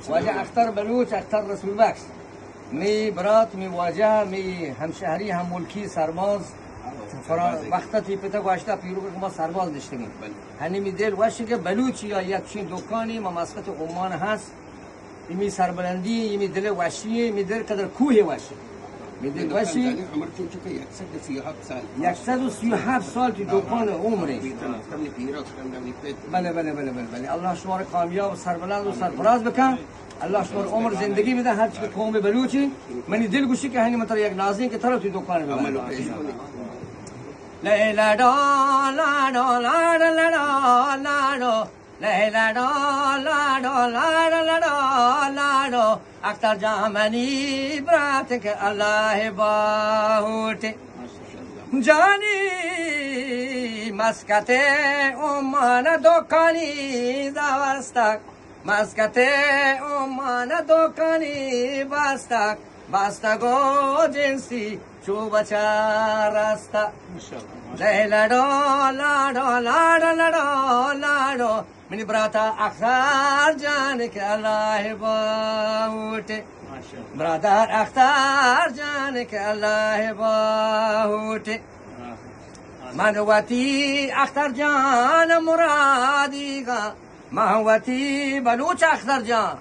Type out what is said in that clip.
واجہ اختر بلوچ، اختر رسول بخش، می برات، می واجہ، می ہمشہری، ہم ملکی سرباز. فرا-، وقت تی پتہ گوشتہ پیرو کہ ما سرباز نشتگیں. ہنی می دل وش کہ بلوچی یا یک چین دکانی ما مسقط عمان ہست. می سربلندی، می دل وشی، می دل قدر کوہ وش. می دل وشی. عمر چون چکا؟ یک سد و سی و ہفت سال. یک سد و سی و ہفت سال تی دکان عمر. بلے، بلے، بلے، بلے، بلے. اللہ شما را کامیاب، سربلند و سرفراز بکن. اللہ شما را عمر زندگی بده، ہر چی کہ قوم بلوچی. منی دل گوشی کہ ہنی من ترا یک نازیں کہ ترا تی دکان ببرم. لیلا do, law do, law do, law do, law do. Lila do, law do, law do, law do, law do. Akhtar جان منی برات کہ اللہ باہوٹ. جانی مسقط عمان دکانی دوستک، مسقط عمان دکانی بستک، بستگ و جنسی چو بچار رستہ. ماشاءاللہ، ماشاءاللہ. لیلا do, law do, law do, law do, law do. منی براتا اختر جان کہ اللہ باہوٹ. ماشاءاللہ. برادر اختر جان کہ اللہ باہوٹ. من وتی اختر جان مرادیگا، من وتی بلوچ اختر جان